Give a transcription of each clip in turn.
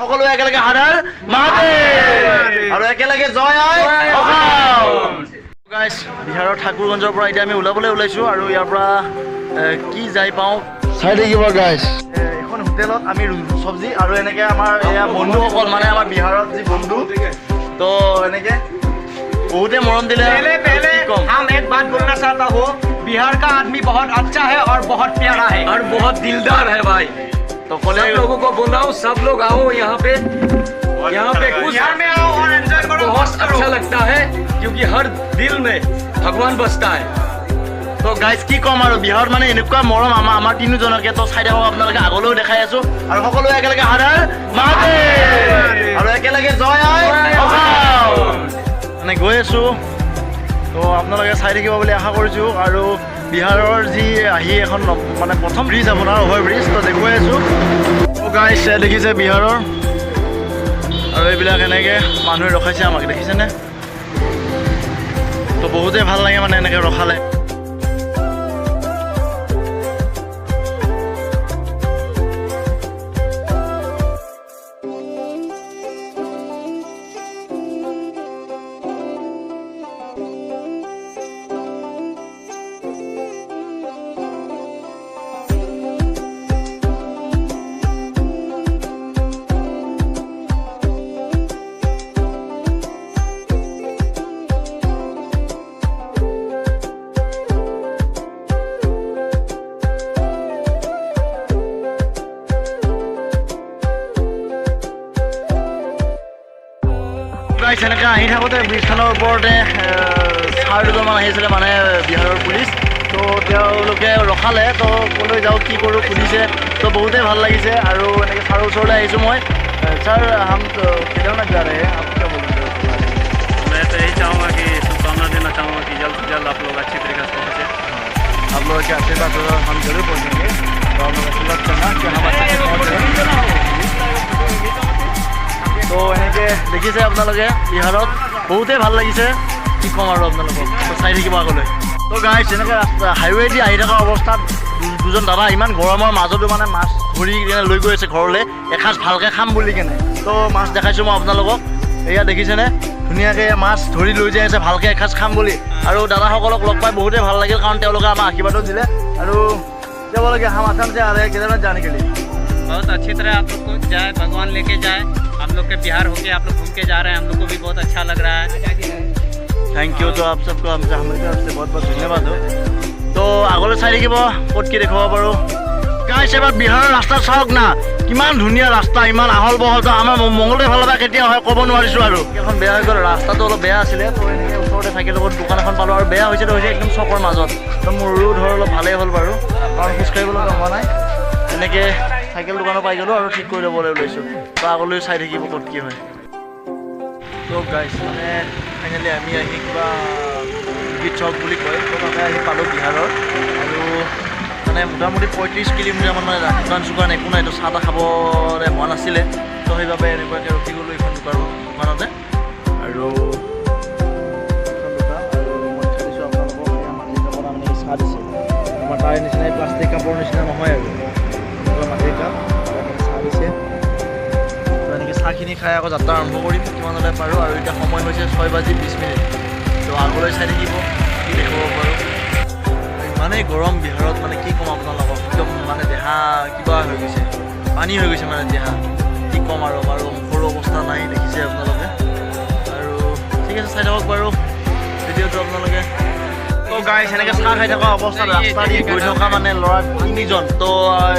সকলোৱে একেলগে হৰ হৰ মহাদেৱ আৰু একেলগে জয় আই অসম। গাইছ, বিহাৰৰ ঠাকুৰগঞ্জৰ পৰা এতিয়া আমি ওলাবলৈ ওলাইছোঁ আৰু ইয়াৰ পৰা কি যাই পাওঁ চাই থাকিব গাইছ। এখন হোটেলত আমি চব্জি আৰু এনেকে আমাৰ এয়া বন্ধুসকল, মানে আমাৰ বিহাৰত যি বন্ধু, তো এনেকে বহুতে মৰম দিলে। पहले पहले কি ক'ম? हम एक बात बोलना चाहता हूँ, बिहार का आदमी बहुत अच्छा है और बहुत प्यारा है और बहुत दिलदार है भाई। तो ক'লে सब लोगों को बोल रहा हूँ, सब लोग आओ यहाँ पे, यहाँ पे कुछ बिहार में आओ और एंजॉय करो, बहुत मस्त करो। अच्छा लगता है क्योंकि हर दिल में भगवान बसता है। তো গাইজ, কি ক'ম আৰু, বিহাৰত মানে এনেকুৱা মৰম আমাৰ তিনিজনকে। তো চাই থাকক আপোনালোকে, আগলৈও দেখাই আছো আৰু সকলোৱে একেলগে হৰ হৰ মহাদেৱ আৰু একেলগে জয় আই অসম। মানে গৈ আছো, তো আপোনালোকে চাই থাকিব বুলি আশা কৰিছোঁ। আৰু বিহাৰৰ যি আহি এখন মানে প্ৰথম ব্ৰিজ, আপোনাৰ অভাৰ ব্ৰিজ, তো দেখুৱাই আছোঁ। তো গাইজ, দেখিছে বিহাৰৰ আৰু এইবিলাক এনেকৈ মানুহে ৰখাইছে আমাক, দেখিছেনে? তো বহুতেই ভাল লাগে মানে এনেকৈ ৰখালে। গাইছ, এনেকৈ আহি থাকোঁতে ব্ৰিজখনৰ ওপৰতে ছাৰ দুজনমান আহিছিলে, মানে বিহাৰৰ পুলিচ। তো তেওঁলোকে ৰখালে, তো ক'লৈ যাওঁ কি কৰোঁ সুধিছে। তো বহুতেই ভাল লাগিছে আৰু এনেকৈ ছাৰৰ ওচৰলৈ আহিছোঁ মই। सर, हम तो केदारनाथ जा रहे हैं, आप क्या बोलेंगे उसके बारे में? मैं तो यही चाहूँगा कि शुभकामना देना चाहूँगा कि जल्द से जल्द आप लोग अच्छी तरीके से पहुँचे। आप लोगों के आशीर्वाद से हम जरूर पहुँचेंगे। तो आप लोग आशीर्वाद करना कि हम अच्छे से पहुँचे। তো এনেকৈ দেখিছে আপোনালোকে, বিহাৰত বহুতেই ভাল লাগিছে, কি ক'ম আৰু আপোনালোকক। তো চাই থাকিব আগলৈ। তো গাইছ, এনেকৈ ৰাস্তা হাইৱে দি আহি থকা অৱস্থাত দুজন দাদা ইমান গৰমৰ মাজতো মানে মাছ ধৰি কেনে লৈ গৈ আছে ঘৰলৈ, এসাঁজ ভালকৈ খাম বুলি কেনে। তো মাছ দেখাইছোঁ মই আপোনালোকক, এয়া দেখিছেনে? ধুনীয়াকৈ মাছ ধৰি লৈ যাই আছে ভালকৈ এসাঁজ খাম বুলি। আৰু দাদাসকলক লগ পাই বহুতেই ভাল লাগিল, কাৰণ তেওঁলোকে আমাক আশীৰ্বাদো দিলে। আৰু क्या बोलोगे? हम असम से आ रहे हैं केदारनाथ जाने के लिए। बहुत अच्छी तरह आप लोग को जाए, भगवान लेके जाए। हम लोग के बिहार होके आप लोग घूम के जा रहे हैं, हम लोग को भी बहुत अच्छा लग रहा है। Thank you. तो आप सबको हमसे हमारी तरफ से बहुत बहुत धन्यवाद हो। তো আগলৈ চাই থাকিব ক'ত কি দেখুৱাব পাৰোঁ। গাইছ, এবাৰ বিহাৰৰ ৰাস্তা চাওক না, কিমান ধুনীয়া ৰাস্তা, ইমান আহল বহল। তো আমাৰ মংগলদৈ ফালৰ পৰা কেতিয়া হয় ক'ব নোৱাৰিছোঁ। আৰু এখন বেয়া হৈ গ'ল, ৰাস্তাটো অলপ বেয়া আছিলে। তো এনেকৈ ওচৰতে চাইকেলৰ দোকান এখন পালোঁ আৰু বেয়া হৈছে তো হৈছে একদম চকৰ মাজত। তো মোৰো ধৰ অলপ ভালেই হ'ল বাৰু, কাৰণ খোজকাঢ়িব লগা হোৱা নাই। এনেকৈ চাইকেল দোকানো পাই গ'লোঁ আৰু ঠিক কৰি ল'বলৈ ওলাইছোঁ। তো আগলৈ চাই থাকিব ক'ত কি হয়। তো গাইছ, মানে ফাইনেলি আমি আহি কিবা গীত চক বুলি কয়, তো তাতে আহি পালোঁ বিহাৰৰ। আৰু মানে মোটামুটি 35 কিলোমিটাৰমান, মানে দোকান চোকান একো নাই, তো চাহ তাহ খাবলৈ হোৱা নাছিলে। তো সেইবাবে এনেকুৱাকৈ ৰখি গ'লোঁ এইখন দোকানতে। আৰু এইখন দোকান আৰু মই দেখাই দিছোঁ আপোনালোকক, এয়া মাটিৰ কাপত মানে চাহ দিছে। আমাৰ তাৰ নিচিনাই প্লাষ্টিক কাপৰ নিচিনা নহয় আৰু, এনেকুৱা মাটিৰ কাপ আৰু এনেকৈ চাহ দিছে। তো এনেকৈ চাহখিনি খাই আকৌ যাত্ৰা আৰম্ভ কৰিম কিমানলৈ পাৰোঁ। আৰু এতিয়া সময় হৈছে 6 বাজি 20 মিনিট। তো আগলৈ চাই থাকিব কি দেখুৱাব পাৰোঁ। ইমানেই গৰম বিহাৰত, মানে কি ক'ম আপোনালোকক, একদম মানে দেহা কিবা হৈ গৈছে, পানী হৈ গৈছে মানে দেহা, কি ক'ম আৰু। আৰু মুখৰো অৱস্থা নাই, দেখিছে আপোনালোকে। আৰু ঠিক আছে, চাই থাকক বাৰু ভিডিঅ'টো আপোনালোকে। তো গাইছ, এনেকৈ চাহ খাই থকা অৱস্থাত ৰাস্তা দি গৈ থকা মানে ল'ৰা তিনিজন, তো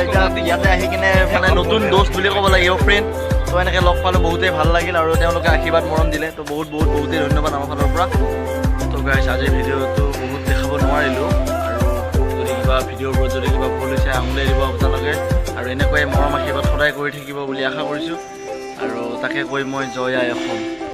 এতিয়া ইয়াতে আহি কিনে মানে নতুন দোস্ত বুলি ক'ব লাগিব, ফ্ৰেণ্ড, তো এনেকৈ লগ পালোঁ, বহুতেই ভাল লাগিল আৰু তেওঁলোকে আশীৰ্বাদ মৰম দিলে। তো বহুত বহুত বহুতেই ধন্যবাদ আমাৰ ফালৰ পৰা। তো গাইছ, আজিৰ ভিডিঅ'টো বহুত দেখাব নোৱাৰিলোঁ আৰু যদি কিবা ভিডিঅ'বোৰত যদি কিবা ভুল হৈছে আঙুলিয়াই দিব আপোনালোকে। আৰু এনেকুৱাই মৰম আশীৰ্বাদ সদায় কৰি থাকিব বুলি আশা কৰিছোঁ আৰু তাকে কৈ মই জয় আই অসম।